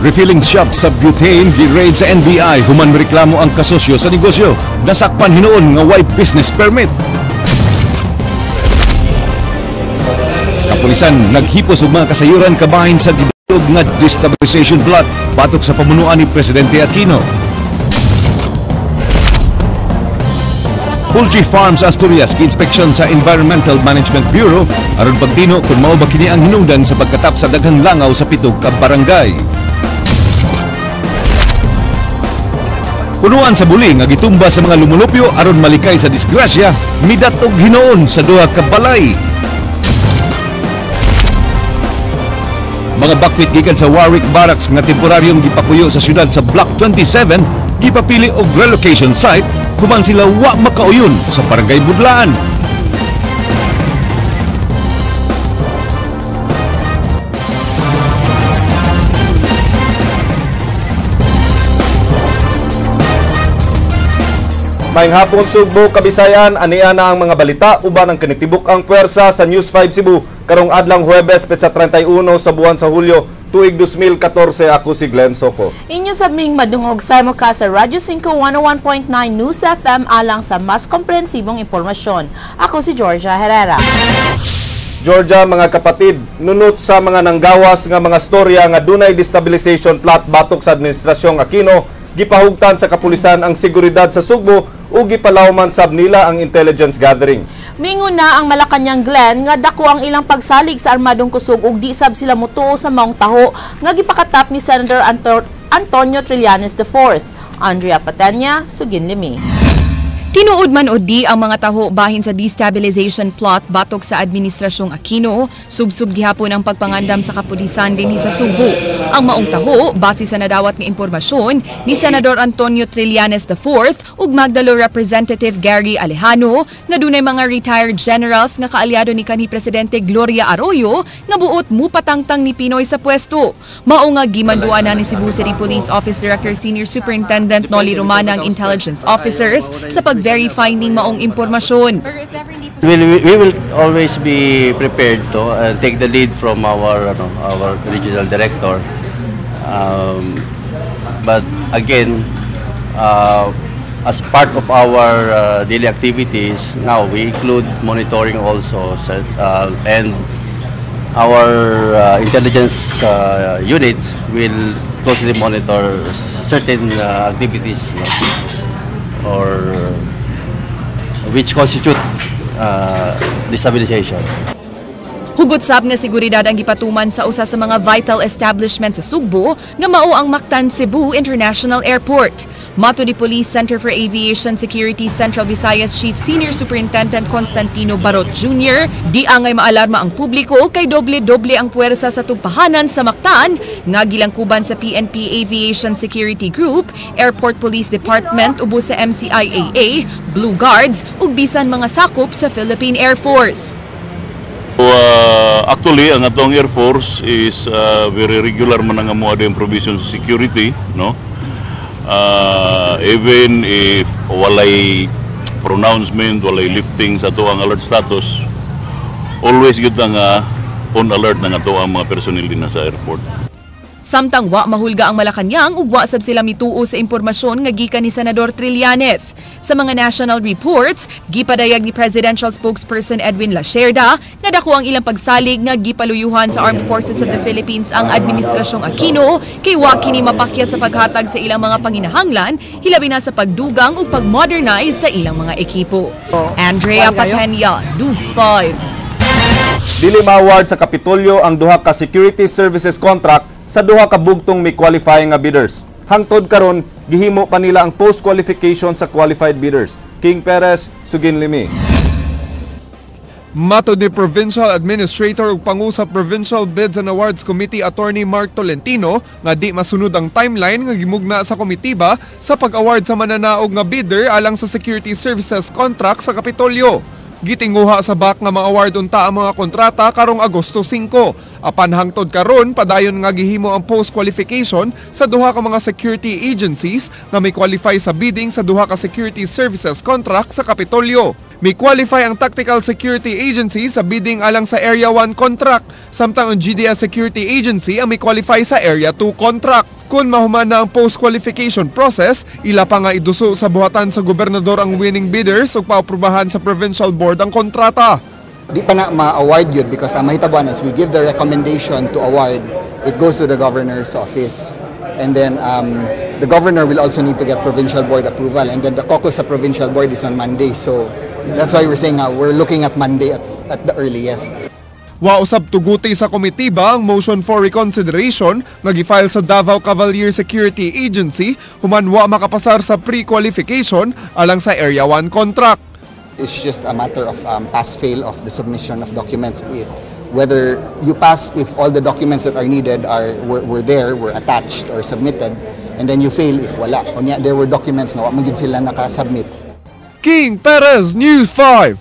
Refilling shop sa butane gi-raid sa NBI human reklamo ang kasosyo sa negosyo. Nasakpan hinuon nga way business permit. Kapulisan naghipos og mga kasayuran kabahin sa gidug nga destabilization plot batok sa pamunuan ni Presidente Aquino. Poultry Farms Asturias gi-inspeksyon sa Environmental Management Bureau aron pagtino kung mao ba kini ang hinungdan sa pagkatap sa daghang langaw sa 7 ka barangay. Punuan sa buli nga gitumba sa mga lumulupyo aron malikay sa disgrasya, midatog hinuon sa duha ka balay. Mga bakwit gikan sa Warwick Barracks nga temporaryong gipapuyo sa syudad sa Block 27, gipapili og relocation site human sila wa makauyon sa Barangay Budlaan. Maayong hapon Sugbo, Kabisayan, ania na ang mga balita uban ang kinitibuk ang puwersa sa News 5 Cebu karong adlang Huwebes petsa 31 sa buwan sa Hulyo tuig 2014. Ako si Glenn Soco. Inyo sabing madungog simulcast sa Radyo 5 101.9 News FM alang sa mas komprehensibong impormasyon. Ako si Georgia Herrera. Georgia, mga kapatid, nunot sa mga nanggawas nga mga storya nga dunay destabilization plot batok sa administrasyong Aquino, gipahugtan sa kapulisan ang seguridad sa Sugbo ug gipalawman sab nila ang intelligence gathering. Mingon na ang Malacañang, Glenn, nga dako ang ilang pagsalig sa armadong kusog ug di sab sila mutuo sa maong taho nga gipakatap ni Senator Antonio Trillanes IV. Andrea Patenya, Suginlimi. Tinuod man o di ang mga taho bahin sa destabilization plot batok sa administrasyong Aquino, subsub gihapon ang pagpangandam sa kapulisan dinhi sa Sugbo. Ang maong taho, base sa nadawat nga impormasyon ni Senador Antonio Trillanes IV ug Magdalo Representative Gary Alejano nga dunay mga retired generals nga kaalyado ni kanhi Presidente Gloria Arroyo nga buot mupatangtang ni Pinoy sa pwesto. Mao nga gimanduan na ni Cebu City Police Office Director Senior Superintendent Nolly Romana ang intelligence officers sa pag-verify ning maong impormasyon. We will always be prepared to take the lead from our regional director. But again, as part of our daily activities, now we include monitoring also, and our intelligence units will closely monitor certain activities, no, or which constitute destabilization. Hugot sab nga seguridad ang gipatuman sa usa sa mga vital establishment sa Sugbo nga mao ang Mactan Cebu International Airport. Mato di Police Center for Aviation Security Central Visayas Chief Senior Superintendent Constantino Barot Jr., di angay maalarma ang publiko kay doble-doble ang puwersa sa tugpahanan sa Mactan nga gilangkuban sa PNP Aviation Security Group, Airport Police Department ubos sa MCIAA, Blue Guards ug bisan mga sakop sa Philippine Air Force. Actually, ang atong Air Force is very regular man ang amuha din provision sa security, no? Even if walay pronouncement, walay lifting sa ato ang alert status, always gyud ang on alert na ato ang mga personnel din sa airport. Samtang wa mahulga ang Malacañang ug wa sab sila mituo sa impormasyon nga gikan ni Senador Trillanes. Sa mga national reports, gipadayag ni Presidential Spokesperson Edwin Lacerda nga dako ang ilang pagsalig nga gipaluyuhan sa Armed Forces of the Philippines ang administrasyong Aquino kay wa kini mapakya sa paghatag sa ilang mga panginahanglan, hilabi na sa pagdugang ug pagmodernize sa ilang mga ekipo. Andrea Patenya, News 5. Dili ma-award sa Kapitolyo ang duha ka security services contract sa duha ka bugtong may qualifying nga bidders. Hangtod karon gihimo pa nila ang post-qualification sa qualified bidders. King Perez, Suginlimi. Matod ni Provincial Administrator ug Pangu sa Provincial Bids and Awards Committee Attorney Mark Tolentino nga di masunod ang timeline nga gimugna sa komitiba sa pag-award sa mananaog nga bidder alang sa security services contract sa Kapitolyo. Gitinguha sa BAC nga ma-award unta ang mga kontrata karong Agosto 5. Apan hangtod karon padayon nga gihimo ang post-qualification sa duha ka mga security agencies nga may qualify sa bidding sa duha ka security services contract sa Kapitolyo. Mi qualify ang Tactical Security Agency sa bidding alang sa Area 1 contract, samtang ang GDS Security Agency ang mi qualify sa Area 2 contract. Kung mahuman na ang post-qualification process, ila pa nga iduso sa buhatan sa gobernador ang winning bidders ug paaprubahan sa provincial board ang kontrata. Di pa na ma-award yun because ang mahitabuan is we give the recommendation to award, it goes to the governor's office. And then the governor will also need to get provincial board approval. And then the caucus sa provincial board is on Monday. So that's why we're saying we're looking at Monday at the earliest. Wa usab tuguti sa komitiba ang motion for reconsideration nga gi-file sa Davao Cavalier Security Agency human wa makapasar sa pre-qualification alang sa Area 1 contract. It's just a matter of pass-fail of the submission of documents. Whether you pass if all the documents that are needed were there, were attached or submitted, and then you fail if wala. Unya, there were documents nga wa man gyud sila nakasubmit. King Perez, News 5.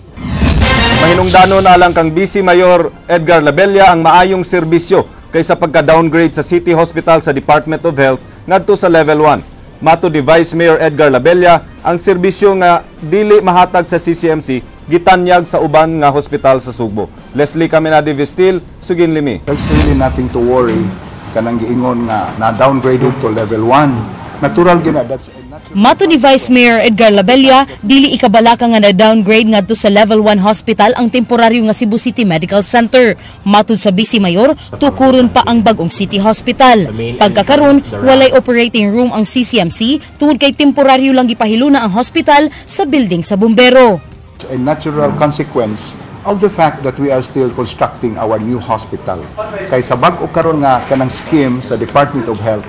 Mahinungdanon alang kang Vice Mayor Edgar Labella ang maayong serbisyo kaysa pagka-downgrade sa City Hospital sa Department of Health ngadto sa Level 1. Matud ni Vice Mayor Edgar Labella, ang serbisyo nga dili mahatag sa CCMC gitanyag sa uban nga hospital sa Sugbo. Leslie Caminade Vestil, sugin limi. There's really nothing to worry kanang giingon nga na downgraded to level 1. Natural gyud na, that's a natural. Matud ni Vice Mayor Edgar Labella, dili ikabalaka nga na-downgrade ngadto sa Level 1 Hospital ang temporaryo nga Cebu City Medical Center. Matud sa Vice Mayor, tukuron pa ang bagong City Hospital. Pagkakaron, walay operating room ang CCMC tungod kay temporaryo lang gipahiluna ang hospital sa building sa bumbero. A natural consequence of the fact that we are still constructing our new hospital. Kay sa bag-o karon nga kanang scheme sa Department of Health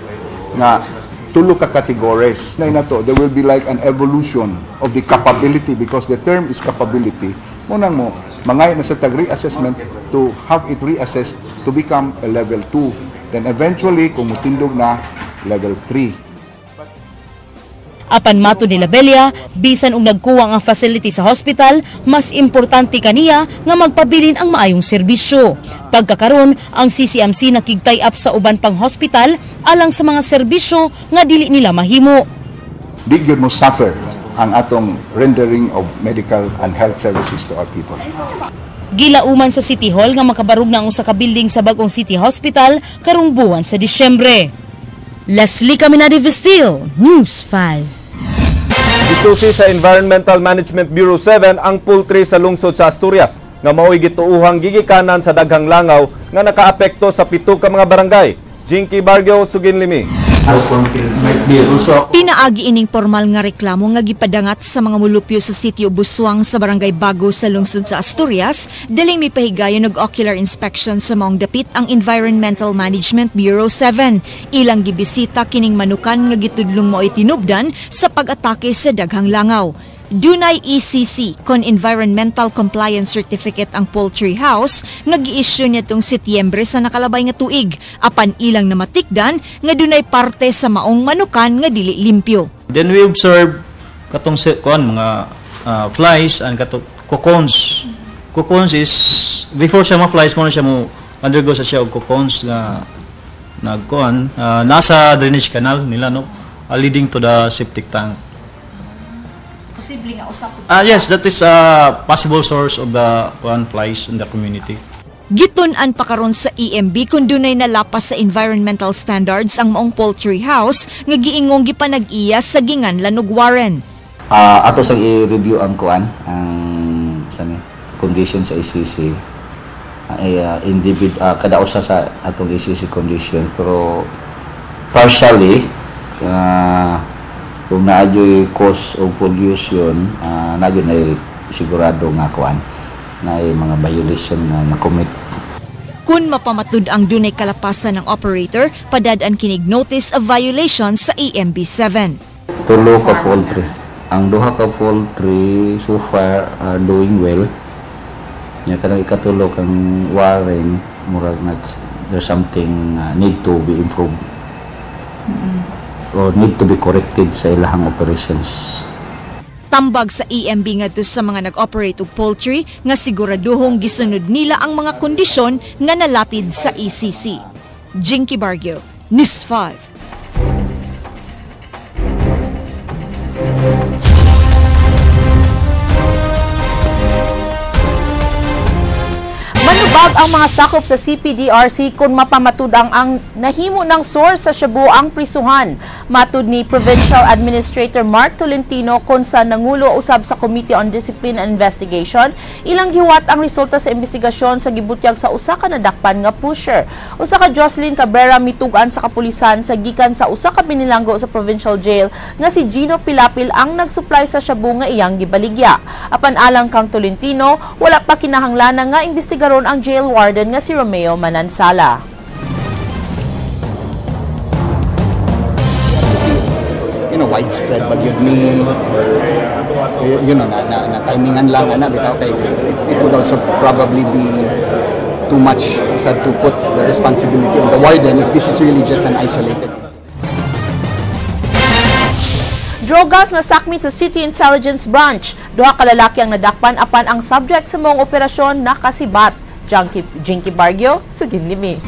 nga tulo ka categories na to, there will be like an evolution of the capability because the term is capability. Munang mo mangay na sa tag reassessment to have it reassessed to become a level 2, then eventually kung mutindog na, level 3. Apan matud ni Labella, bisan og nagkuwang ang facility sa hospital, mas importante kaniya nga magpabilin ang maayong serbisyo. Pagkakaron, ang CCMC nakig-tie up sa uban pang hospital alang sa mga serbisyo nga dili nila mahimo. Di gyud mo suffer ang atong rendering of medical and health services to our people. Gilauman sa City Hall nga makabarog na ang usa ka building sa bagong City Hospital karong buwan sa Disyembre. Leslie Caminade Vestil, News 5. Gisusi sa Environmental Management Bureau 7 ang poultry sa lungsod sa Asturias nga mao'y gituuhang gigikanan sa daghang langaw nga nakaapekto sa 7 ka mga barangay. Jinky Barrio, sugin limi. Pinaagi ining formal nga reklamo nga gipadangat sa mga mulupyo sa sitio Buswang sa Barangay Bago sa lungsod sa Asturias, daling mipahigayon og ocular inspection sa maong dapit ang Environmental Management Bureau 7. Ilang gibisita kining manukan nga gitudlong mao'y tinubdan sa pag-atake sa daghang langaw. Dunay ECC kon Environmental Compliance Certificate ang poultry house nga gi-issue niadtong Setyembre sa nakalabay nga tuig, apan ilang namatikdan nga dunay parte sa maong manukan nga dili limpyo. Then we observe katong kuan mga flies and katong cocoons. Cocoons is before siya ma-flies mo na siya mo undergo sa siya og cocoons nga nagkuan nasa drainage canal nila, no, leading to the septic tank. Posible nga usap Yes, that is a possible source of the kuan flies in the community. Gitun-an pa karon sa EMB kung dunay nalapas sa environmental standards ang maong poultry house nga giingong gipanag-iya sa ginganlan og Warren. Ato sang i-review ang kuan ang sa ni condition sa ECC ay kada usa sa atong ECC condition, pero partially kung naa juy cause of pollution, naa jud na sigurado nga kuan na mga violation na na-commit. Kung mapamatud ang dunay kalapasan ng operator, padad-an kinig notice of violation sa EMB 7. Tulo ka poultry. Ang duha ka poultry so far are doing well. Nya kanang ikatulo kang Warren, murag nag there's something need to be improved or need to be corrected sa ilahang operations. Tambag sa EMB ngadto sa mga nag-operate og poultry nga siguraduhong gisunod nila ang mga kondisyon nga nalatid sa ECC. Jinky Barrio, News 5. Tubag ang mga sakop sa CPDRC kung mapamatud-ang ang nahimo ng source sa shabu ang prisuhan. Matud ni Provincial Administrator Mark Tolentino, kon sa nangulo usab sa Committee on Discipline and Investigation, ilang gihuwat ang resulta sa investigasyon sa gibutyag sa usa ka nadakpan nga pusher. Usa ka Jocelyn Cabrera mitug-an sa kapulisan sa gikan sa usa ka binilanggo sa provincial jail nga si Gino Pilapil ang nagsupply sa shabu nga iyang gibaligya. Apan alang kang Tolentino, wala pa kinahanglan nga imbestigaron ang jail warden nga si Romeo Manansala. Widespread ba gyud ni or na timingan lang ana bitaw, kay it would also probably be too much sad to put the responsibility on the warden if this is really just an isolated incident. Drogas na sakmit sa City Intelligence Branch. Duha ka lalaki ang nadakpan apan ang subject sa maong operasyon nakasibat. Jinky Bargio, sugin limi.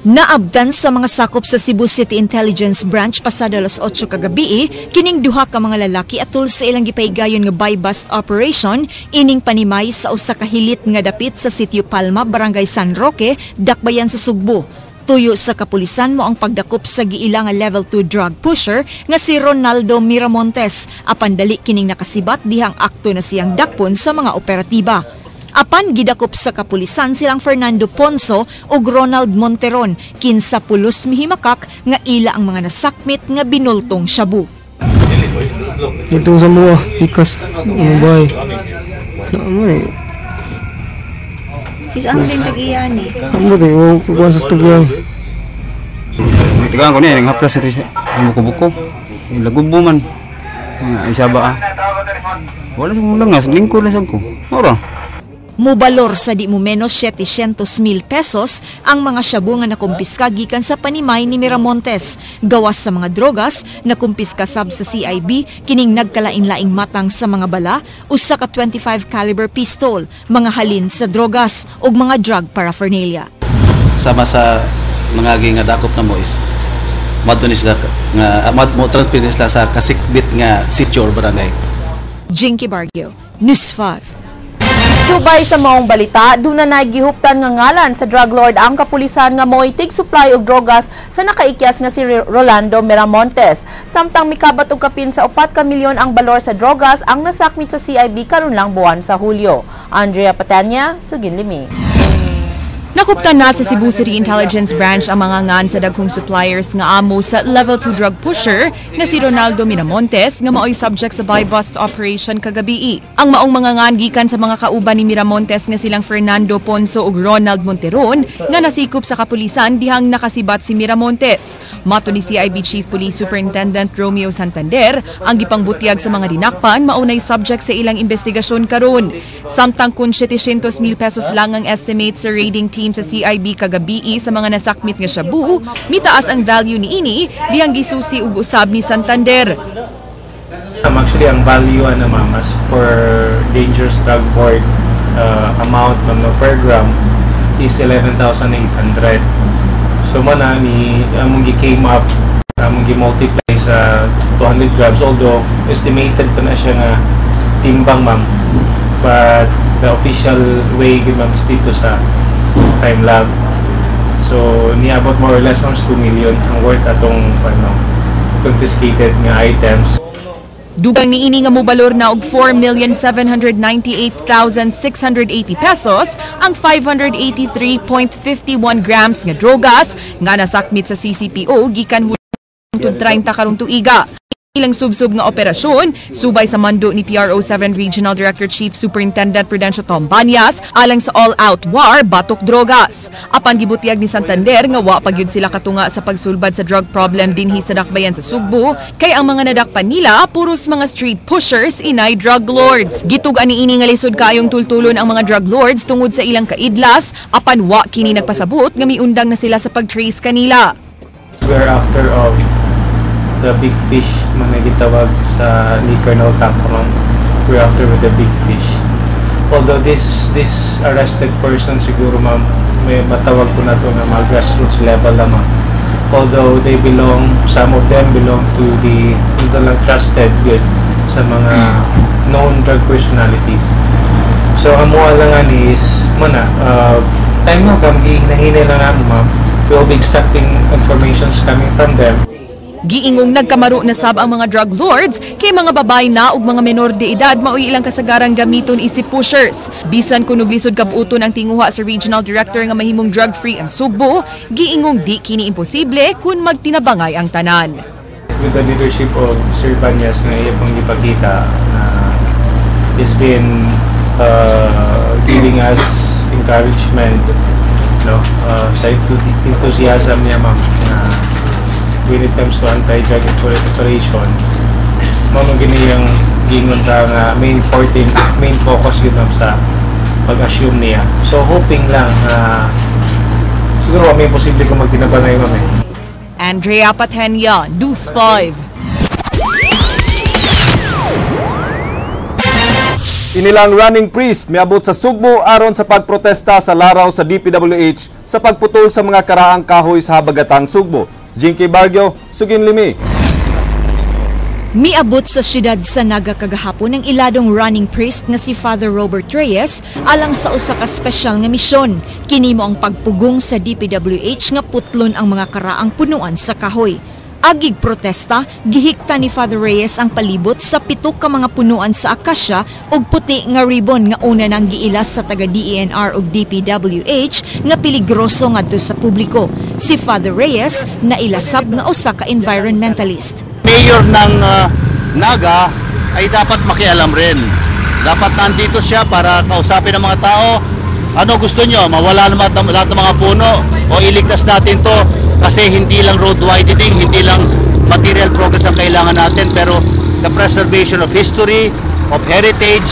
Naabdan sa mga sakop sa Cebu City Intelligence Branch pasado alas 8 kagabi, kining duha ka mga lalaki atol sa ilang gipahigayon nga buy-bust operation ining panimay sa usa ka hilit nga dapit sa Sitio Palma, Barangay San Roque, Dakbayan sa Sugbo. Tuyo sa kapulisan mo ang pagdakop sa giila nga level 2 drug pusher nga si Ronaldo Miramontes, apan dali kining nakasibat dihang akto na siyang dakpon sa mga operatiba. Apan gidakop sa kapulisan silang Fernando Ponzo ug Ronald Monteron, kinsa pulos mihimakak nga ila ang mga nasakmit nga binultong shabu. Dito sa mga pikas ang bahay. Amo eh. Kis ang din tag-iya ni. Amo di o kuan sa tugian. Tigaan ko niya, haplas sa buko-buko. Lagubo man. Ay saba ah. Wala sa kong langas, lingkod lang sa ko. Ora. Mubalor sa di mo menos 700,000 pesos ang mga shabu nga nakumpiska gikan sa panimay ni Miramontes. Gawas sa mga drogas, nakumpiska sab sa CIB kining nagkalain-laing matang sa mga bala, usa ka 25 caliber pistol, mga halin sa drogas ug mga drug paraphernalia. Sama sa mga nga dakop na mo is madto ni sila nga mo transfer sila sa kasikbit nga sitio or barangay. Jinky Bargio, News 5. Subay sa maong balita, duna na gihuptan nga ngalan sa drug lord ang kapulisan nga mo'y tig-supply og drogas sa nakaikyas nga si Rolando Miramontes. Samtang mikabat og kapin sa 4 ka milyon ang balor sa drogas ang nasakmit sa CIB karon lang buwan sa Hulyo. Andrea Patanya, sugin limi. Nakuptan na sa Cebu City Intelligence Branch ang mga ngan sa dagkong suppliers nga amo sa level 2 drug pusher na si Ronaldo Miramontes nga maoy subject sa buy-bust operation kagabii. Ang maong mga ngan gikan sa mga kauban ni Miramontes nga silang Fernando Ponzo ug Ronald Monteron nga nasikop sa kapulisan dihang nakasibat si Miramontes. Mato ni CIB Chief Police Superintendent Romeo Santander, ang gipangbutyag sa mga dinakpan maunay subject sa ilang investigasyon karon. Samtang kun 700,000 pesos lang ang estimate sa raiding team sa CIB kagabii sa mga nasakmit nga shabu, mitaas ang value niini dihang gisusi ug usab ni Santander. Actually, ang value ano ma'am, as per Dangerous Drug Board amount ma'am, no, per gram is 11,800. So man na ni among gi-came up, among gi-multiply sa 200 grams, although estimated pa na siya nga timbang ma'am, but the official way gid ma'am is dito sa time lab. So niabot more or less ma'am 2 million ang worth atong ano confiscated nga items. Dugang niini nga mobalor na og 4,798,680 pesos ang 583.51 grams nga drogas nga nasakmit sa CCPO gikan Hulyo 30 karong tuiga. Ilang subsub nga operasyon, subay sa mando ni PRO7 Regional Director Chief Superintendent Prudencio Tom Banyas alang sa all-out war batok drogas. Apan gibutyag ni Santander nga wa pa gyud sila katunga sa pagsulbad sa drug problem dinhi sa dakbayan sa Sugbo, kay ang mga nadakpan nila puros mga street pushers inay drug lords. Gitug-an niini nga lisod kaayong tultulon ang mga drug lords tungod sa ilang kaidlas, apan wa kini nagpasabot nga miundang na sila sa pag-trace kanila. We're after of the big fish, mga gitawag sa ni Colonel Campo. We're after with the big fish. Although this arrested person siguro ma'am, may matawag po na to na mga grassroots level lamang. Although they belong, some of them belong to the lang trusted good sa mga known drug personalities. So ang mua lang ani is mo na time mo kam gihinahinay lang namo, ma'am. We will be extracting informations coming from them. Giingong nagkamaro na sab ang mga drug lords kay mga babae na ug mga menor de edad maoy ilang kasagarang gamiton isip pushers. Bisan kun lisod kabuton ang tinguha sa regional director nga mahimong drug-free ang Sugbo, giingong di kini imposible kun magtinabangay ang tanan. With the leadership of Sir Banyas nga iya pong gipakita na he's been giving us encouragement, no, sa enthusiasm niya, ma'am, na when it comes to anti-drug operation, mao man gini yung giingon ta nga main 14 main focus gyud, ma'am, sa pag-assume niya. So hoping lang na siguro may posible kung magtinabangay, ma'am, eh. Andrea Patenya, News 5. Inilang running priest miabot sa Sugbo aron sa pagprotesta sa laraw sa DPWH sa pagputol sa mga karaang kahoy sa habagatang Sugbo. Jinky Bargio, Sugin Limi. Miabot sa siyudad sa Naga kagahapon ang iladong running priest nga si Father Robert Reyes alang sa usa ka espesyal nga misyon. Kini mo ang pagpugong sa DPWH nga putlon ang mga karaang punuan sa kahoy. Agig protesta, gihikta ni Father Reyes ang palibot sa 7 ka mga punuan sa akasya ug puti nga ribbon nga una nang giilas sa taga DENR ug DPWH nga peligroso ngadto sa publiko. Si Father Reyes nailasab nga usa ka environmentalist. Mayor ng Naga ay dapat makialam rin. Dapat nandito siya para kausapin ang mga tao. Ano gusto nyo? Mawala naman lahat ng mga puno o iligtas natin to? Kasi hindi lang road widening, hindi lang material progress ang kailangan natin, pero the preservation of history, of heritage.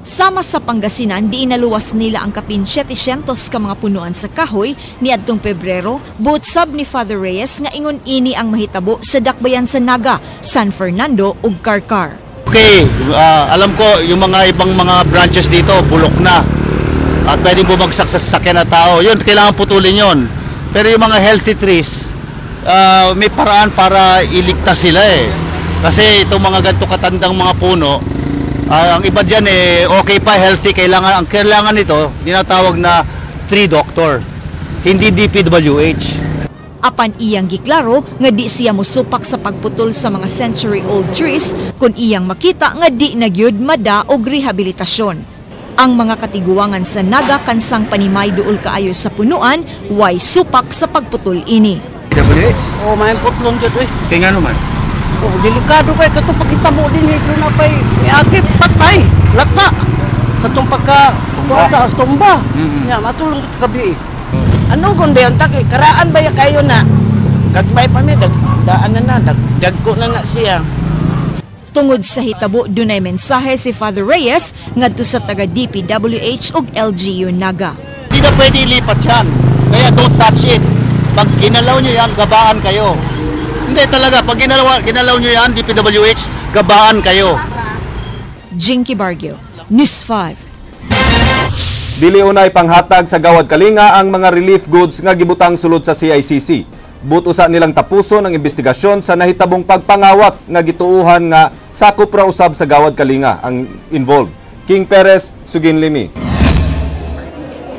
Sama sa Pangasinan, di inaluwas nila ang kapin 700 ka mga punuan sa kahoy niadtong Pebrero, buot sab ni Father Reyes nga ingon ini ang mahitabo sa dakbayan sa Naga, San Fernando ug Carcar. Okay, alam ko yung mga ibang mga branches dito bulok na at pwedeng bumagsak sa sasakyan na tao. Yun, kailangan putulin yun. Pero yung mga healthy trees, may paraan para iligtas sila eh. Kasi itong mga ganito katandang mga puno, ang iba dyan eh, okay pa, healthy. Ang kailangan nito, dinatawag na tree doctor, hindi DPWH. Apan iyang giklaro nga di siya mosupak sa pagputol sa mga century-old trees kung iyang makita nga di na gyud mada og rehabilitasyon. Ang mga katiguangan sa Naga kansang panimay duol kaayo sa punuan, way supak sa pagputol ini. WH? Oh, may putlon dyan eh. Kaya nga naman? Oh, delikado kay katong pagkita mo din eh, na pa'y miagip, patay, laka. Katong pagka tumba. Sa tumba. Ya, matulong gabi eh. Ano kung diyan ta kay karaan ba ya kayo na? Kagmay pa mi daan na na, dagko na na siya. Tungod sa hitabo, dunay mensahe si Father Reyes ngadto sa taga DPWH ug LGU Naga. Hindi na pwede ilipat yan. Kaya don't touch it. Pag ginalaw nyo yan, gabaan kayo. Hindi talaga, pag ginalaw nyo yan, DPWH, gabaan kayo. Jinky Bargio, News 5. Dili unay panghatag sa Gawad Kalinga ang mga relief goods nga gibutang sulod sa CICC. Buot usa nilang tapuson ang investigasyon sa nahitabong pagpangawat nga gituuhan nga sakop ra usab sa Gawad Kalinga ang involved. King Perez, Sugin Limi.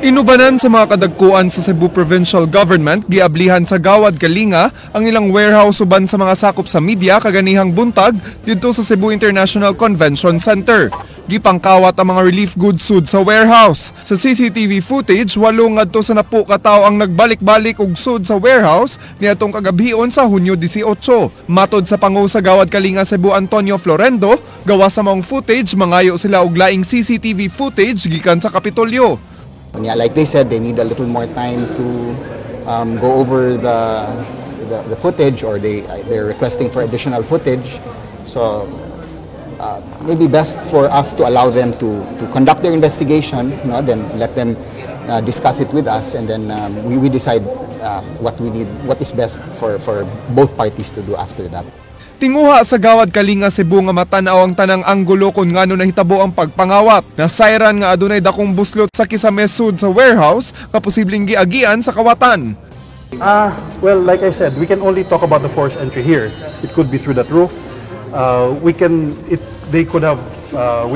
Inubanan sa mga kadagkuan sa Cebu Provincial Government, giablihan sa Gawad Kalinga ang ilang warehouse uban sa mga sakop sa media kaganihang buntag didto sa Cebu International Convention Center. Gipangkawat ang mga relief goods sud sa warehouse. Sa CCTV footage, 8 ngadto sa 10 ka tawo ang nagbalik-balik og sud sa warehouse niadtong kagabhion sa Hunyo 18. Matod sa pangu sa Gawad Kalinga Cebu Antonio Florendo, gawa sa maong footage mangayo sila og laing CCTV footage gikan sa Kapitolyo. Yeah, like they said, they need a little more time to go over the footage, or they're requesting for additional footage. So maybe best for us to allow them to conduct their investigation, you know, then let them discuss it with us, and then we decide what we need, what is best for both parties to do after that. Tinguha sa Gawad Kalinga Cebu nga matan-aw ang tanang anggulo kung ngano nahitabo ang pagpangawat. Nasayran nga adunay dakong buslot sa kisame sud sa warehouse nga posibleng giagian sa kawatan. Well, like I said, we can only talk about the forced entry here. It could be through that roof. We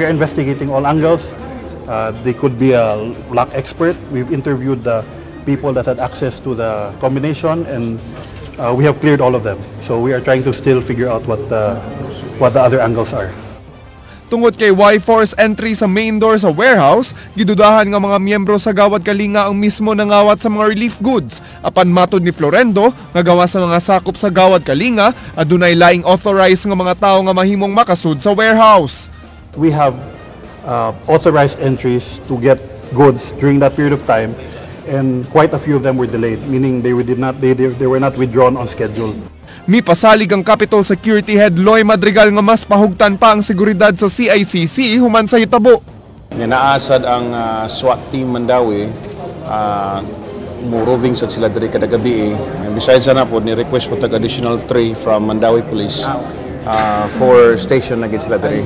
are investigating all angles. They could be a lock expert. We've interviewed the people that had access to the combination, and we have cleared all of them. So we are trying to still figure out what the other angles are. Tungod kay way force entry sa main door sa warehouse, gidudahan nga mga miyembro sa Gawad Kalinga ang mismo nangawat sa mga relief goods. Apan matod ni Florendo, nga gawas sa mga sakop sa Gawad Kalinga, adunay laing authorized nga mga tawo nga mahimong makasud sa warehouse. We have authorized entries to get goods during that period of time, and quite a few of them were delayed, meaning they were, did not they were not withdrawn on schedule. Mipasalig ang Capitol Security Head Loy Madrigal nga mas pahugtan pa ang seguridad sa CICC human sa hitabo. Nga naasad ang SWAT team Mandaue, mo-roving sad sila diri kada gabi eh. And besides ana pod ni request po tag additional 3 from Mandaue Police for station na gid sila diri.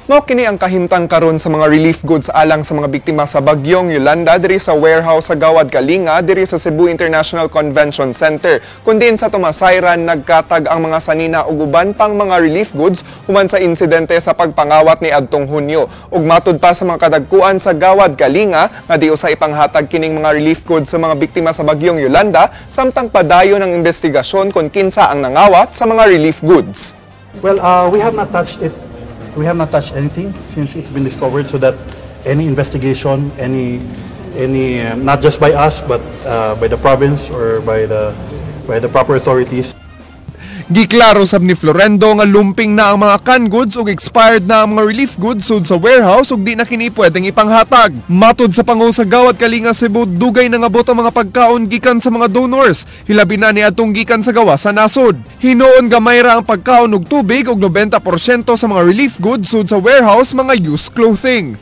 Mao kini ang kahimtang karon sa mga relief goods alang sa mga biktima sa bagyong Yolanda diri sa warehouse sa Gawad Kalinga diri sa Cebu International Convention Center. Kundiin sa Tomasayran nagkatag ang mga sanina ug uban pang mga relief goods human sa insidente sa pagpangawat ni adtong Hunyo. Ug matud pa sa mga kadagkuan sa Gawad Kalinga nga di usa ipanghatag kining mga relief goods sa mga biktima sa bagyong Yolanda samtang padayon ang investigasyon kon kinsa ang nangawat sa mga relief goods. Well, we have not touched it. We have not touched anything since it's been discovered, so that any investigation, any not just by us, but by the province or by the proper authorities. Giklaro sab ni Florendo nga lumping na ang mga canned goods ug expired na ang mga relief goods sud sa warehouse ug di na kini pwedeng ipanghatag. Matod sa pangu sa Gawad Kalinga Cebu, dugay na ngabot ang mga pagkaon gikan sa mga donors. Hilabi na niadtong gikan sa gawas sa nasod. Hinuon gamay ra ang pagkaon ug tubig ug 90% sa mga relief goods sud sa warehouse mga used clothing.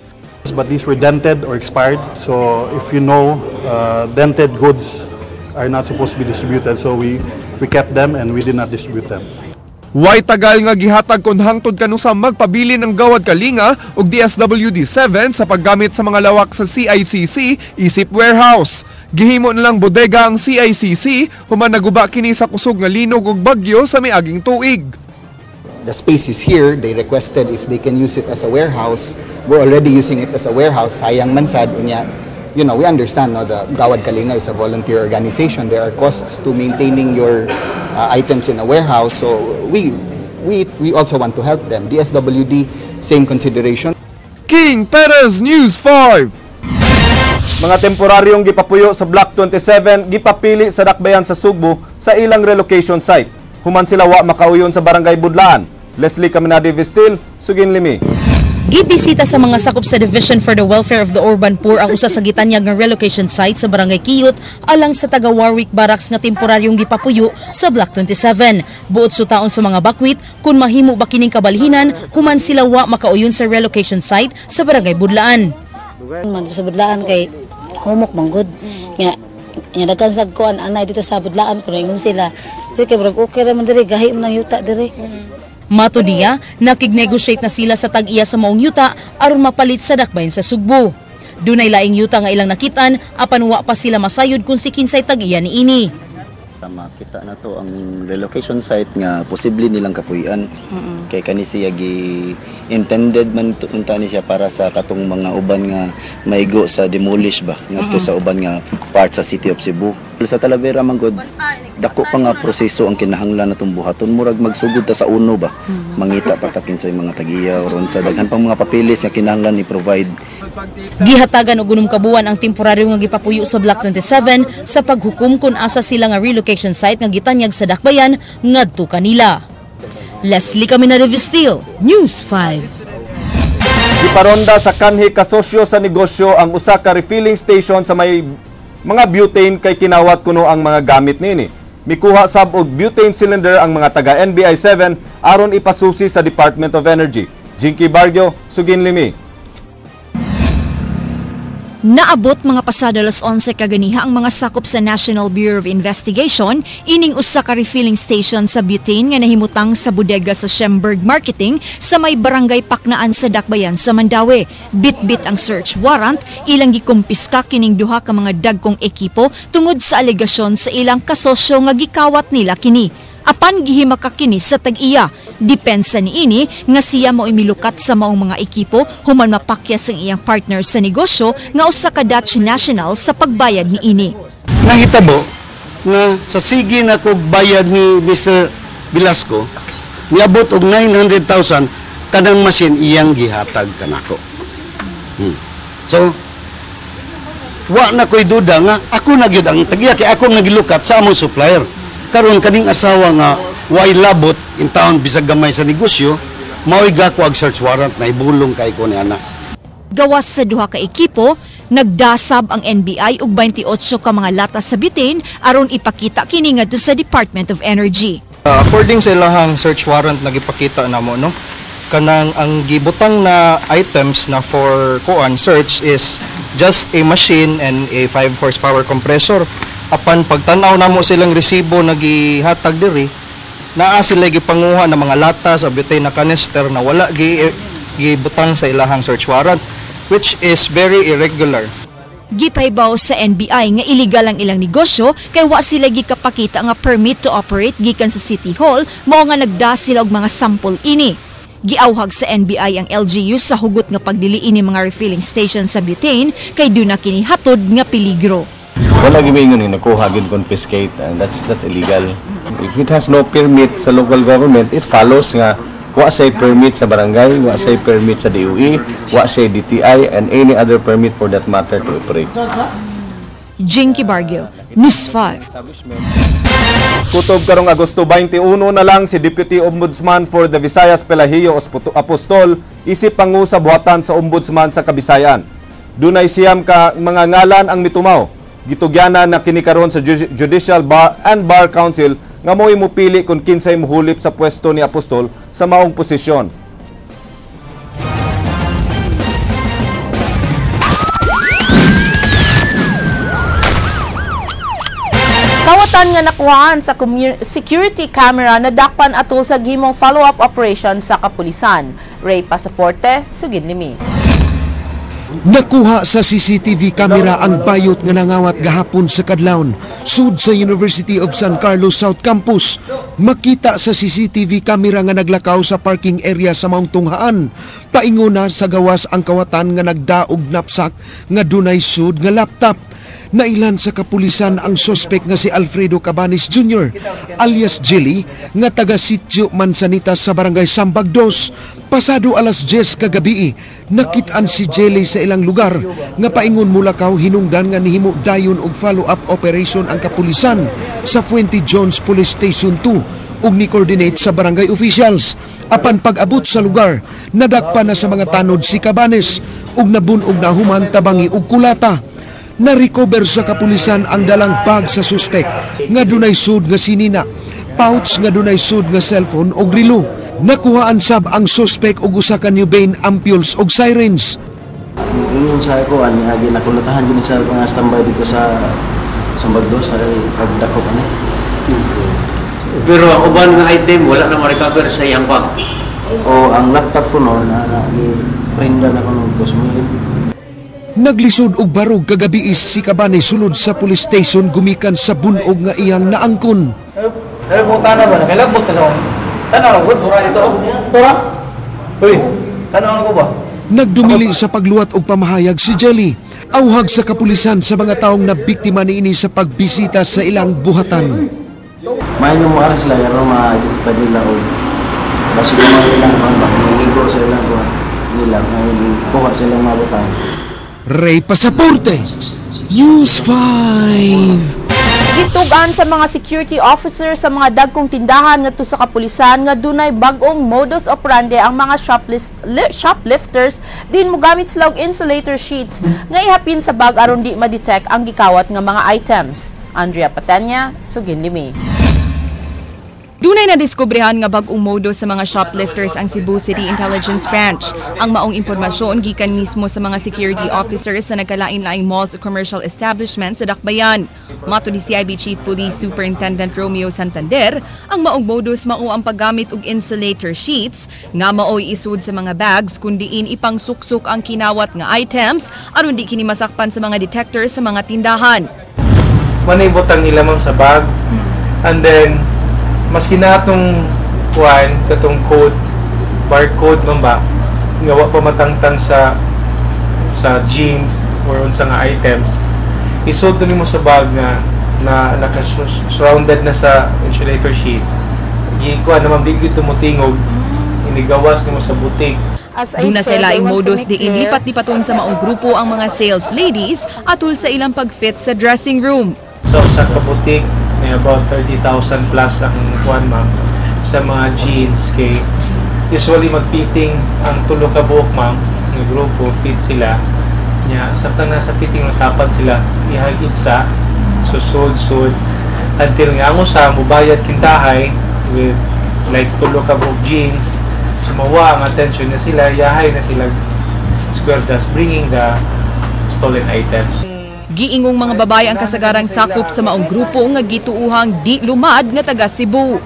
But these were dented or expired. So if you know, dented goods are not supposed to be distributed. So we kept them and we did not distribute them. Way tagal nga gihatag kon hangtod kanusa magpabilin ang Gawad Kalinga ug DSWD 7 sa paggamit sa mga lawak sa CICC isip warehouse. Gihimo na lang bodega ang CICC human naguba kini sa kusog nga linog ug bagyo sa miaging tuig. The space is here. They requested if they can use it as a warehouse. We're already using it as a warehouse. Sayang man sad unya. We understand, no, the Gawad Kalinga is a volunteer organization. There are costs to maintaining your items in a warehouse. So we also want to help them. DSWD, same consideration. King Perez, News 5. Mga temporaryong gipapuyo sa Block 27 gipapili sa dakbayan sa Sugbo sa ilang relocation site. Human sila wa makauyon sa Barangay Budlaan. Leslie Caminade Vistil, Sugin Limi. Gibisita sa mga sakop sa Division for the Welfare of the Urban Poor ang usa sa gitanyag nga relocation site sa Barangay Kiyot alang sa taga Warwick Barracks nga temporaryong gipapuyo sa Block 27. Buot sutaon sa mga bakwit kung mahimo ba kining kabalhinan human sila wa makauyon sa relocation site sa Barangay Budlaan. Man sa Budlaan kay humok man gud. Nga nga daghan sa kuan anay dito sa Budlaan kuno ingon sila. Dili kay murag okay ra man diri, gahi man ang yuta diri. Mato niya, nakig-negotiate na sila sa tag-iya sa maong yuta aron mapalit sa dakbayan sa Sugbo. Dunay laing yuta nga ilang nakitan apan wa pa sila masayod kung si kinsay tag-iya niini. Makita na to ang relocation site nga posible nilang kapuy-an. Kay kani siya gi intended man unta ni siya para sa katong mga uban nga maigo sa demolish ba ngadto sa uban nga part sa City of Cebu. Sa Talavera man gud, dako pa nga proseso ang kinahanglan natong buhaton, murag magsugod ta sa uno ba. Mangita pa ta kinsay mga tagiya ron sa daghan pang mga papeles nga kinahanglan i-provide. Gihatagan og 6 ka buwan ang temporaryo nga gipapuyo sa Block 27 sa paghukom kung asa sila nga relocation site nga gitanyag sa dakbayan ngadto kanila. Leslie Caminade Vestil, News 5. Giparonda sa kanhi kasosyo sa negosyo ang usa ka refilling station sa may mga butane kay kinawat kuno ang mga gamit niini. Mikuha sab og butane cylinder ang mga taga NBI 7 aron ipasusi sa Department of Energy. Jinky Barrio, Sugin Limi. Naabot mga pasado alas 11 kaganiha ang mga sakop sa National Bureau of Investigation ining usa ka refilling station sa butane nga nahimutang sa bodega sa Schemberg Marketing sa may barangay Paknaan sa Dakbayan sa Mandaue. Bit-bit ang search warrant, ilang gikumpiska kining duha ka mga dagkong ekipo tungod sa alegasyon sa ilang kasosyo nga gikawat nila kini. Apan gihimaka kini sa tag-iya. Depensa niini nga siya mao'y milukat sa maong mga ekipo human mapakyas ang iyang partner sa negosyo nga usa ka Dutch national sa pagbayad niini. Nahitabo nga sa sige na kog bayad ni Mr. Velasco, niabot og 900,000 kanang machine iyang gihatag kanako. So wa na ko'y duda nga ako na gyud ang tag-iya kay ako nagilukat sa among supplier. Karon kaning asawa nga way labot in town bisag gamay sa negosyo, mao'y gako ag search warrant na ibulong kay ko ni ana. Gawas sa duha ka ekipo, nagdasab ang NBI og 28 ka mga lata sa butane aron ipakita kini ngadto sa Department of Energy. According sa ilahang search warrant na gipakita namo, no, kanang ang gibutang na items na for kuan search is just a machine and a 5 horsepower compressor. Apan pagtan-aw namo silang resibo na gihatag diri, naa sila gipanguha ng mga lata sa butane na canister na wala gibutang sa ilahang search warrant, which is very irregular. Gipahibaw sa NBI nga illegal ang ilang negosyo kay wa sila gikapakita nga permit to operate gikan sa City Hall, mao nga nagda sila og mga sample ini. Giawhag sa NBI ang LGU sa hugot nga pagdiliin ni mga refilling station sa butane kay duna kini hatod nga peligro. Wala gimingon ni nakuha gid confiscate, and that's illegal. If it has no permit sa local government, it follows nga wa say permit sa barangay, wa say permit sa DOE, wa say DTI and any other permit for that matter to operate. Jinky Bargio, News 5. Kutob karong Agosto 21 na lang si Deputy Ombudsman for the Visayas Pelagio Apostol isip pangu sa buhatan sa Ombudsman sa Kabisayan. Dunay siyam ka mga ngalan ang mitumaw. Gitugyanan na kini karon sa Judicial Bar and Bar Council nga mo'y mupili kung kinsay muhulip sa pwesto ni Apostol sa maong posisyon. Kawatan nga nakuhaan sa security camera na dakpan atol sa gimong follow-up operation sa kapulisan. Ray Pasaporte, sugid ni mi. Nakuha sa CCTV camera ang bayot nga nangawat gahapon sa kadlawon sud sa University of San Carlos South Campus. Makita sa CCTV camera nga naglakaw sa parking area sa Maong Tunghaan. Paingona sa gawas ang kawatan nga nagdaog knapsack nga dunay sud nga laptop. Nailan sa kapulisan ang sospek nga si Alfredo Cabanes Jr. alias Jelly nga taga Sitio Manzanita sa Barangay Sambag 2. Pasado alas 10 kagabi, nakit-an si Jelly sa ilang lugar nga paingon mulakaw hinungdan nga nihimo dayon og follow-up operation ang kapulisan sa Fuente Jones Police Station 2 ug ni-coordinate sa barangay officials. Apan pag-abot sa lugar, nadakpa na sa mga tanod si Cabanes ug nabun-og na human tabangi og kulata. Na-recover sa kapulisan ang dalang bag sa suspek nga dunay sud nga sinina, pouch nga dunay sud nga cellphone og relo. Nakuhaan sab ang suspek og usa ka Nubain ampules og sirens. Ang ingon sa ako an nga ginakulatahan gyud sa mga standby dito sa Sambagdo sa pagdakop ani. Pero ang uban nga item wala na ma-recover sa iyang bag. O ang laptop ko no na ni prenda na kuno 2 million. Naglisod og barog kagabi si Cabanes sulod sa police station gumikan sa bunog nga iyang naangkon. Pero kung tanaw ba, nakailabot ka sa tanaw, tura dito, tura. Uy, tanaw ko ba? Nagdumili sa pagluwat og pamahayag si Jelly. Awhag sa kapulisan sa mga taong nabiktima niini sa pagbisita sa ilang buhatan. May nga mo sila, pero ma-identify nila o basig mo ilang mga higo sa ilang buhat nila, ngayon kuha silang mga butang. Ray Pasaporte, News 5. Gitug-an sa mga security officer sa mga dagkong tindahan ngadto sa kapulisan nga dunay bag-ong modus operandi ang mga shoplifters din mogamit sila og insulator sheets nga ihapin sa bag aron di ma-detect ang gikawat nga mga items. Andrea Patenya, sugin limi. Dunay nadiskubrehan nga bag-ong modus sa mga shoplifters ang Cebu City Intelligence Branch. Ang maong impormasyon gikan mismo sa mga security officers sa nagkalain-laing malls o commercial establishments sa Dakbayan. Mato ni CIB Chief Police Superintendent Romeo Santander, ang maong modus mao ang paggamit og insulator sheets nga maoy isud sa mga bags kundiin ipangsuksok ang kinawat nga items aron di kini masakpan sa mga detectors sa mga tindahan. Manibotang nila ma'am sa bag and then Maski na atong kuan katong code, barcode man ba nga wa pa matangtang sa jeans or unsa nga items, isod na nimo sa bag nga na naka-surrounded na sa insulator sheet. Gikuan naman, di gyud tumutingog, inigawas nimo sa butik. As I Duna sa said, I laing want to modus make di clear ilipat-lipaton sa maong grupo ang mga sales ladies atul sa ilang pag-fit sa dressing room. So sa kabutik may about 30,000 plus ang kuan, ma'am, sa mga jeans, kay usually mag-fitting ang tulo ka buok, ma'am, nga grupo, fit sila nya. Samtang nasa fitting, natapad sila ihagid sa susud-sud until nga ang usa mubayad kintahay with like tulo ka buok jeans. Sumawa ang attention na sila, yahay na sila square dance, bringing the stolen items. Giingong mga babae ang kasagarang sakop sa maong grupo nga gituuhang di lumad nga taga Cebu.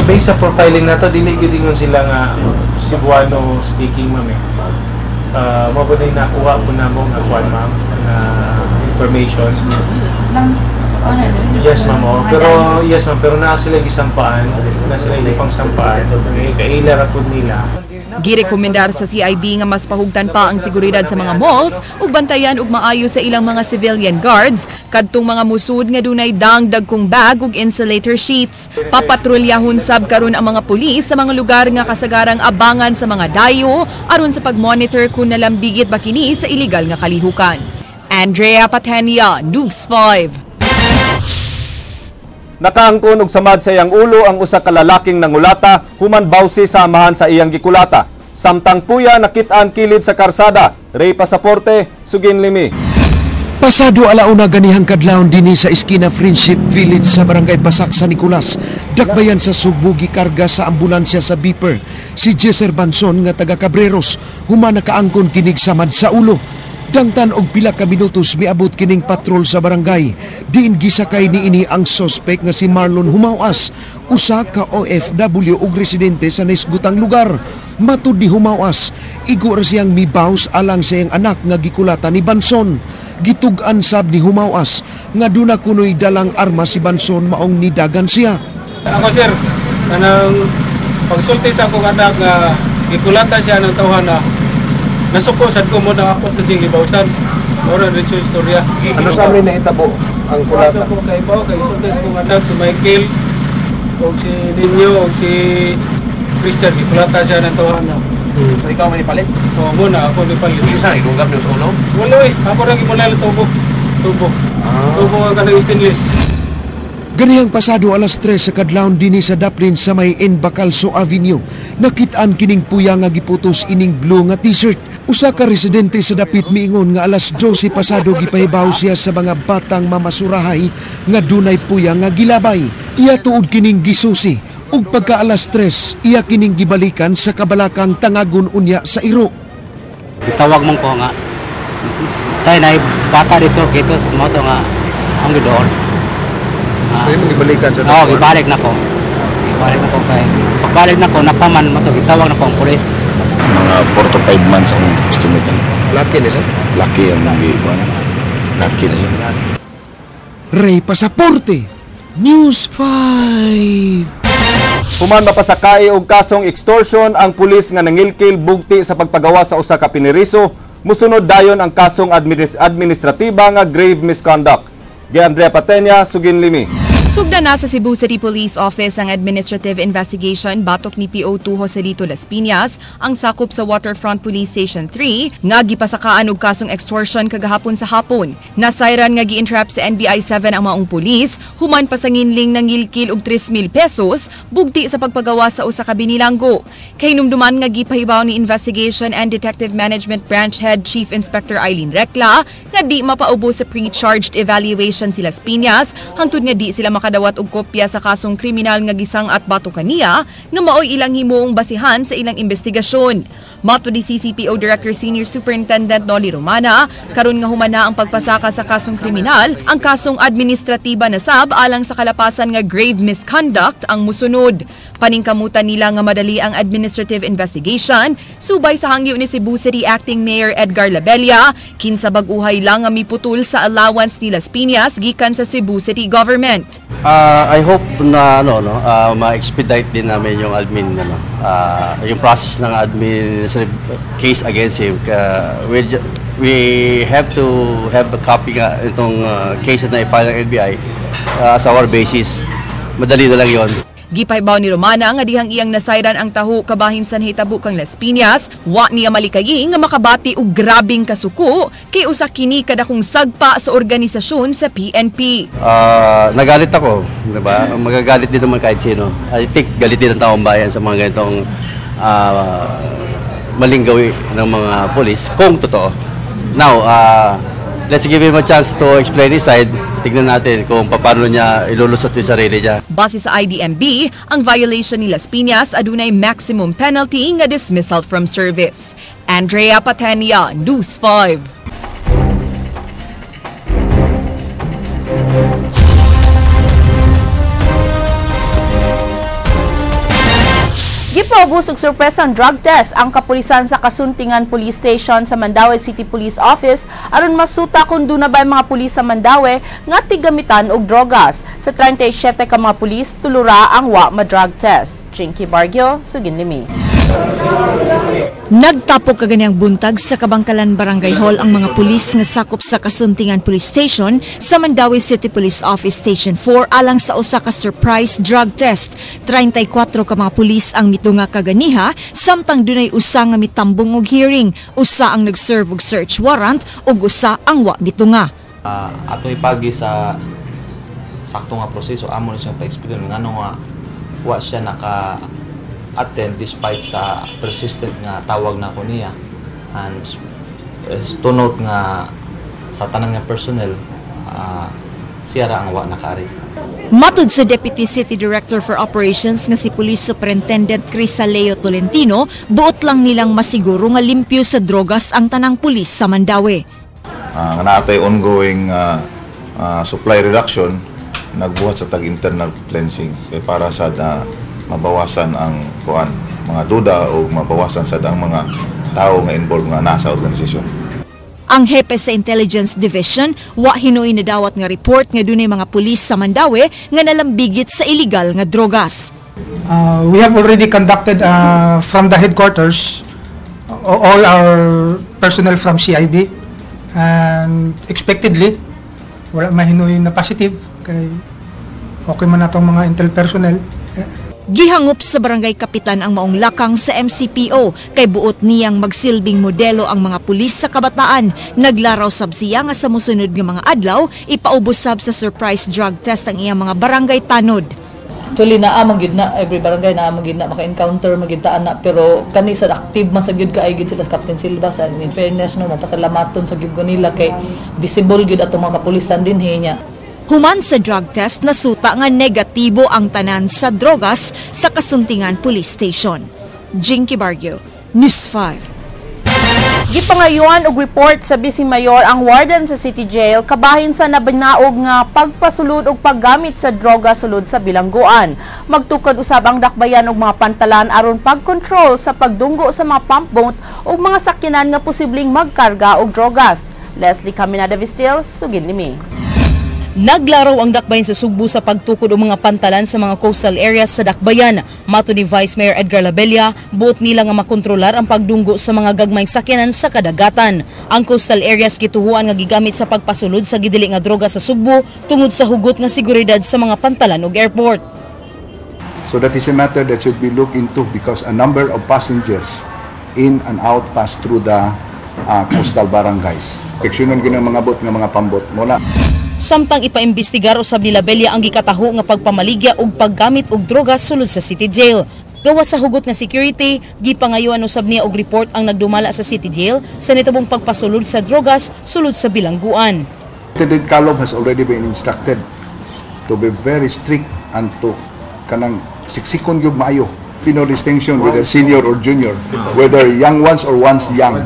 Based sa profiling nato, dili gyud ingon sila nga Cebuano speaking, ma'am eh. Mao ba na nakuha po namo nga kuan, ma'am, nga information. Yes, ma'am. Oh. Pero yes, ma'am, pero naa sila gisampaan, naa sila ipang sampaan. Okay, kaila ra pud nila. Girekomendar sa CIB nga mas pahugtan pa ang seguridad sa mga malls ug bantayan og maayo sa ilang mga civilian guards kadtong mga musud nga dunay dang dagkong bag ug insulator sheets. Papatrulyahon sab karon ang mga pulis sa mga lugar nga kasagarang abangan sa mga dayo aron sa pag-monitor kung nalambigit ba kini sa illegal nga kalihukan. Andrea Patenia, News 5. Nakaangkon og samad sa iyang ulo ang usa ka lalaking nangulata human bawsi sa amahan sa iyang gikulata. Samtang puya nakit-an kilid sa karsada. Ray Pasaporte, sugin limi. Pasado alauna ganihang kadlawon dinhi sa iskina Friendship Village sa Barangay Basak sa Nicolas. Dakbayan sa Sugbo, gikarga sa ambulansya sa beeper si Jesser Banson nga taga Cabreros human nakaangkon kinig samad sa ulo. Dangtan og pila ka minutos, miabot kining patrol sa barangay. Diin gisakay niini ang sospek nga si Marlon Humawas, usa ka OFW ug residente sa naisgutang lugar. Matud ni Humawas, igo ra siyang mibaws alang sa iyang anak nga gikulata ni Banson. Gitug-an sab ni Humawas nga duna kunoy dalang arma si Banson, maong nidagan siya. Ako, sir, kanang pagsulti sa akong anak nga gikulata siya ng tawhan na nasuko sad ko mo na ako sa siyang gibawsan. Ora rin siya istorya. Ano sa amin nahitabo ang kulata? Kaso ko kay ba kay sulti sa akong anak si Michael o si Ninyo o si Christian, gikulata siya ng tawhan na. So ikaw man ipalit? Oo, mo na ako nipalit. Yung sa igugab sa ulo? Wala eh, ako ra gimulay tubo. Tubo. Tubo ang kanang stainless. Ganihang pasado alas 3 sa kadlawon dinhi sa Daplin sa may N. Bacalso Avenue. Nakitaan kining puya nga giputos ining blue nga t-shirt. Usa ka residente sa dapit miingon nga alas 12 pasado gipahibaw siya sa mga batang mamasurahay nga dunay puya nga gilabay. Iya tuod kining gisusi ug pagka alas 3 iya kining gibalikan sa kabalakang tangagon unya sa iro. Gitawag mong ko nga tayo na bata dito kitos mo to nga ang gidool. So yung gibalikan sa Oo, gibalik na ko. Gibalik na ko kay pagbalik na ko napaman mo to, gitawag na ko ang pulis. Mga 4 to 5 months ang estimate. Laki ni siya? Laki ang gikuan. Laki na siya. Ray Pasaporte, News 5. Human mapasakay og kasong extortion ang pulis nga nangilkil bugti sa pagpagawa sa usa ka piniriso, musunod dayon ang kasong administratiba nga grave misconduct. Gi Andrea Patenya, sugin limi. Sugda na sa Cebu City Police Office ang administrative investigation batok ni PO2 Joselito Las Piñas, ang sakop sa Waterfront Police Station 3 nga gipasakaan og kasong extortion kagahapon sa hapon. Nasayran nga gi-entrap sa NBI 7 ang maong pulis human pasanginling nangilkil og 3,000 pesos bugti sa pagpagawa sa usa ka binilanggo. Kahinumduman nga gipahibaw ni Investigation and Detective Management Branch Head Chief Inspector Eileen Recla nga di mapaubos sa pre-charged evaluation si Las Piñas hangtod nga di sila makadawat og kopya sa kasong kriminal nga gisang at batok kaniya nga maoy ilang himuong basihan sa ilang investigasyon. Matod ni CCPO Director Senior Superintendent Nolly Romana, karon nga humana ang pagpasaka sa kasong kriminal, ang kasong administratiba na sab alang sa kalapasan nga grave misconduct ang musunod. Paningkamutan nila nga madali ang administrative investigation, subay sa hangyo ni Cebu City Acting Mayor Edgar Labella, kinsa bag-uhay lang nga miputol sa allowance ni Las Piñas gikan sa Cebu City Government. I hope na ma-expedite din namin yung admin yung process ng administrative case against him. We have to have a copy nga itong case na i-file ng NBI as our basis. Madali na lang yon. Gipahibaw ni Romana nga dihang iyang nasayran ang taho kabahin sa nahitabo kang Las Piñas, wa niya malikayi nga makabati og grabing kasuko kay usa kini kadakong sagpa sa organisasyon sa PNP. Nagalit ako, di ba? Magagalit din naman kahit sino. I think galit din ang taong bayan sa mga ganitong maling gawi ng mga polis kung totoo. Now, let's give him a chance to explain his side. Tignan natin kung paano niya ilulusot yung sarili niya. Base sa IDMB, ang violation ni Las Piñas adunay maximum penalty nga dismissal from service. Andrea Patenia, News 5. Gipaubos og sorpresang drug test ang kapulisan sa Kasuntingan Police Station sa Mandaue City Police Office aron masuta kung duna ba mga pulis sa Mandaue nga tigamitan og drogas. Sa 37 ka mga pulis, tulura ang wa ma-drug test. Chinky Bargio, sugin limi. Nagtapok kaganyang buntag sa Kabangkalan Barangay Hall ang mga pulis nga sakop sa Kasuntingan Police Station sa Mandaue City Police Office Station 4 alang sa usa ka surprise drug test. 34 ka mga pulis ang mitunga kaganiha samtang dunay usa nga mitambong og hearing, usa ang nag-serve og search warrant ug usa ang wa mitunga. Ato ipagi sa sakto nga proseso amo ni siyang pa-explain ngano nga wa siya naka attend despite sa persistent nga tawag na ko niya, and to note nga sa tanan nga personnel siya ra ang wa nakaari. Matud sa Deputy City Director for Operations nga si Police Superintendent Crisaleo Tolentino, buot lang nilang masiguro nga limpyo sa drogas ang tanang pulis sa Mandaue. Nga naatay ongoing supply reduction, nagbuhat sa tag-internal cleansing kay para sa mabawasan ang kuan mga duda o mabawasan sad ang mga tao nga involved nga nasa organisasyon. Ang hepe sa Intelligence Division wa hinuoy nadawat nga report nga dunay mga pulis sa Mandaue nga nalambigit sa illegal nga drogas. We have already conducted from the headquarters all our personnel from CIB, and expectedly wala mahinuoy na positive kay okay man atong mga intel personnel. Gihangop sa barangay kapitan ang maong lakang sa MCPO kay buot niyang magsilbing modelo ang mga pulis sa kabataan. Naglaraw sab siya nga sa mosunod nga mga adlaw ipaubos sab sa surprise drug test ang iyang mga barangay tanod. Actually naa man gyud na every barangay naa man gyud na maka-encounter man gyud ta ana, pero kani sa active man sa gyud kaay gyud sila sa Captain Silva sa in fairness no, mapasalamaton sa gyud ko nila kay visible gyud atong mga kapulisan dinhi niya. Human sa drug test, nasuta nga negatibo ang tanan sa drogas sa Kasuntingan Police Station. Jinky Bargio, News 5. Gipangayuan og report sa Vice Mayor ang warden sa City Jail kabahin sa nabinaog nga pagpasulod og paggamit sa droga sulod sa bilangguan. Magtukod usab ang dakbayan og mga pantalan aron pagkontrol sa pagdunggo sa mga pump boat ug mga sakyanan nga posibleng magkarga og drogas. Leslie Caminada Vistil, sugin limi. Naglaraw ang dakbayan sa Sugbo sa pagtukod og mga pantalan sa mga coastal areas sa dakbayan. Mato ni Vice Mayor Edgar Labella, buot nila nga makontrolar ang pagdunggo sa mga gagmayng sakyanan sa kadagatan. Ang coastal areas gituhuan nga gigamit sa pagpasulod sa gidili nga droga sa Sugbo tungod sa hugot nga seguridad sa mga pantalan ug airport. So that is a matter that should be looked into because a number of passengers in and out pass through the coastal barangays. Proteksyonon gyud ang mga bot nga mga pambot mo na. Samtang ipaimbestigar usab ni Labella ang gikataho nga pagpamaligya ug paggamit og droga sulod sa City Jail. Gawas sa hugot nga security, gipangayuan usab niya og report ang nagdumala sa City Jail sa nitubong pagpasulod sa drogas sulod sa bilangguan. Lieutenant Calob has already been instructed to be very strict and to kanang siksikon gyud maayo be no distinction whether senior or junior, whether young ones or ones young.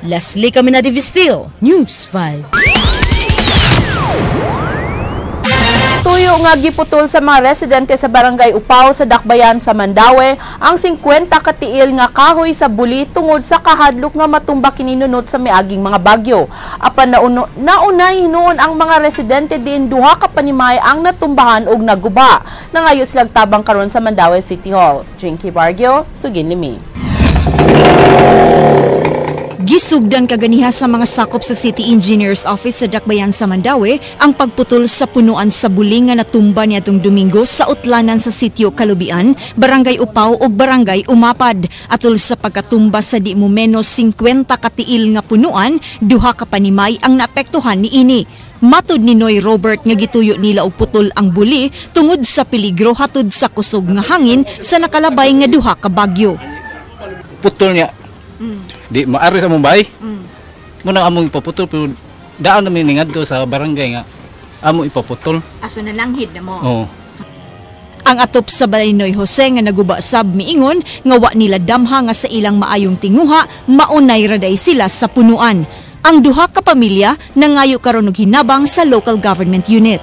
Leslie Caminade Vistil, News 5. Tuyo nga giputol sa mga residente sa Barangay Upaw sa Dakbayan sa Mandaue ang 50 katiil nga kahoy sa buli tungod sa kahadlok nga matumba kininunot sa miaging mga bagyo. Apan naunay hinuon ang mga residente diin duha ka panimay ang natumbahan og naguba. Nangayo silag tabang karon sa Mandaue City Hall. Jinky Bargio, sugin limi. Gisugdan kaganiha sa mga sakop sa City Engineer's Office sa Dakbayan sa Mandaue ang pagputol sa punuan sa buli nga natumba niadtong Domingo sa utlanan sa sitio Kalubian, Barangay Upaw ug Barangay Umapad. Atol sa pagkatumba sa di mo menos 50 katiil nga punuan, duha ka panimay ang naapektuhan niini. Matud ni Noy Robert nga gituyo nila og putol ang buli tungod sa peligro hatod sa kusog nga hangin sa nakalabay nga duha ka bagyo. Putol niya. Di maari sa Mumbai. Muna among ipaputol pero daan namin ngadto sa barangay nga amo ipaputol. Aso na langhid na mo. Oo. Ang atop sa balay Noy Jose nga naguba sab miingon nga wa nila damha nga sa ilang maayong tinguha maunay raday sila sa punuan. Ang duha ka pamilya nangayo karon og hinabang sa local government unit.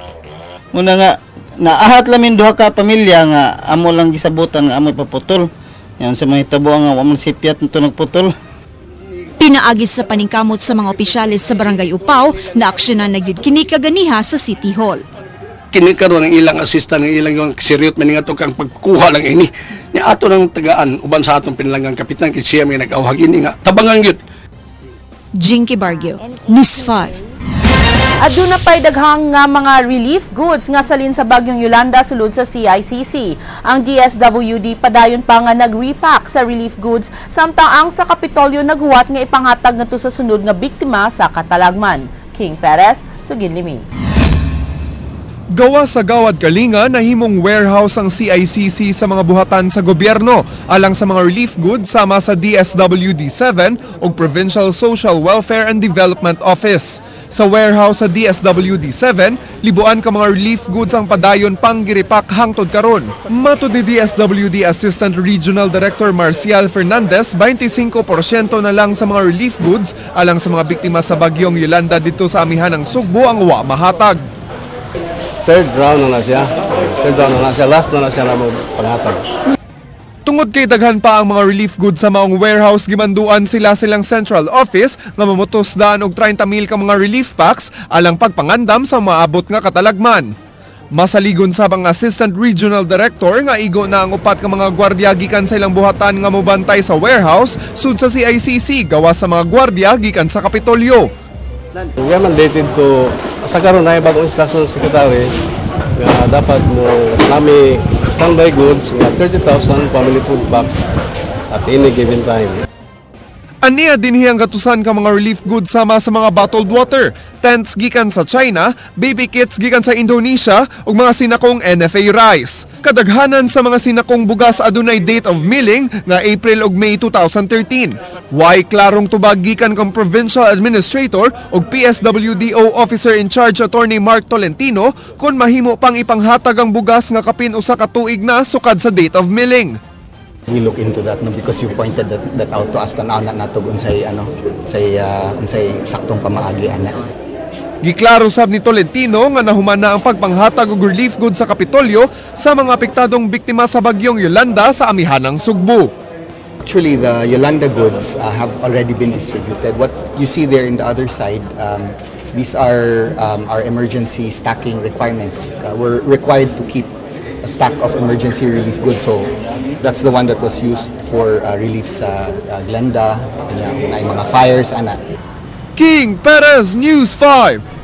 Muna nga naahat lamin duha ka pamilya nga amo lang gisabutan nga amo ipaputol. Yan sa mga hitabo nga wa man sipyat nito nagputol. Pinaagi sa paningkamot sa mga opisyales sa Barangay Upaw na aksyonan na gyud kini kaganiha sa City Hall. Kini karon ang ilang assistant, ang ilang yung seriot man nga kang pagkuha lang ini. Nya ato nang tagaan uban sa atong pinalanggang kapitan kay siya may nag-awhag ini nga tabangan gyud. Jinky Bargio, News 5. Aduna pa'y daghang nga mga relief goods nga salin sa bagyong Yolanda sulod sa CICC. Ang DSWD padayon pa nga nag-repack sa relief goods samtang ang sa Kapitolyo naghuwat nga ipanghatag ngadto sa sunod nga biktima sa katalagman. King Perez, sugin limi. Gawa sa Gawad Kalinga, nahimong warehouse ang CICC sa mga buhatan sa gobyerno alang sa mga relief goods sama sa DSWD-7 ug Provincial Social Welfare and Development Office. Sa warehouse sa DSWD-7, libuan ka mga relief goods ang padayon pang giripak hangtod karon. Matud ni DSWD Assistant Regional Director Marcial Fernandez, 25% na lang sa mga relief goods alang sa mga biktima sa bagyong Yolanda dito sa amihan ng Sugbo ang wa mahatag. Third round na siya. Third round na siya. Last na siya na mo panghatag. Tungod kay daghan pa ang mga relief goods sa maong warehouse, gimanduan sila silang central office nga mamutos daan og 30,000 ka mga relief packs alang pagpangandam sa maabot nga katalagman. Masaligon sa ang Assistant Regional Director nga igo na ang upat ka mga gwardiya gikan sa ilang buhatan nga mobantay sa warehouse sud sa CICC gawas sa mga gwardiya gikan sa Kapitolyo. We are mandated to sa karon na bagong instruction secretary nga dapat mo nami standby goods nga 30,000 family food pack at any given time. Aniya dinhi ang gatusan ka mga relief goods sama sa mga bottled water, tents gikan sa China, baby kits gikan sa Indonesia ug mga sinakong NFA rice. Kadaghanan sa mga sinakong bugas adunay date of milling nga April ug May 2013. Way klarong tubag gikan kang Provincial Administrator ug PSWDO Officer in Charge Attorney Mark Tolentino kon mahimo pang ipanghatag ang bugas nga kapin usa ka tuig na sukad sa date of milling. We look into that, no, because you pointed that out to us. Tan-aw na nato unsay ano say unsay saktong pamaagi ana. Giklaro sab ni Tolentino nga nahuman na ang pagpanghatag og relief goods sa Kapitolyo sa mga apektadong biktima sa bagyong Yolanda sa amihanang Sugbo. Actually, the Yolanda goods have already been distributed. What you see there in the other side, these are our emergency stacking requirements. We're required to keep a stack of emergency relief goods. So that's the one that was used for relief sa Glenda, na mga fires, ana. King Perez, News 5.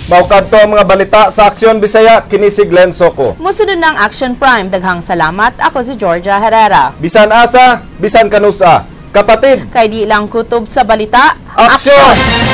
Mao kadto ang mga balita sa Aksyon Bisaya, kini si Glenn Soco. Musunod ng Action Prime. Daghang salamat. Ako si Georgia Herrera. Bisan asa, bisan kanusa. Kapatid, kay di lang kutob sa balita. Aksyon!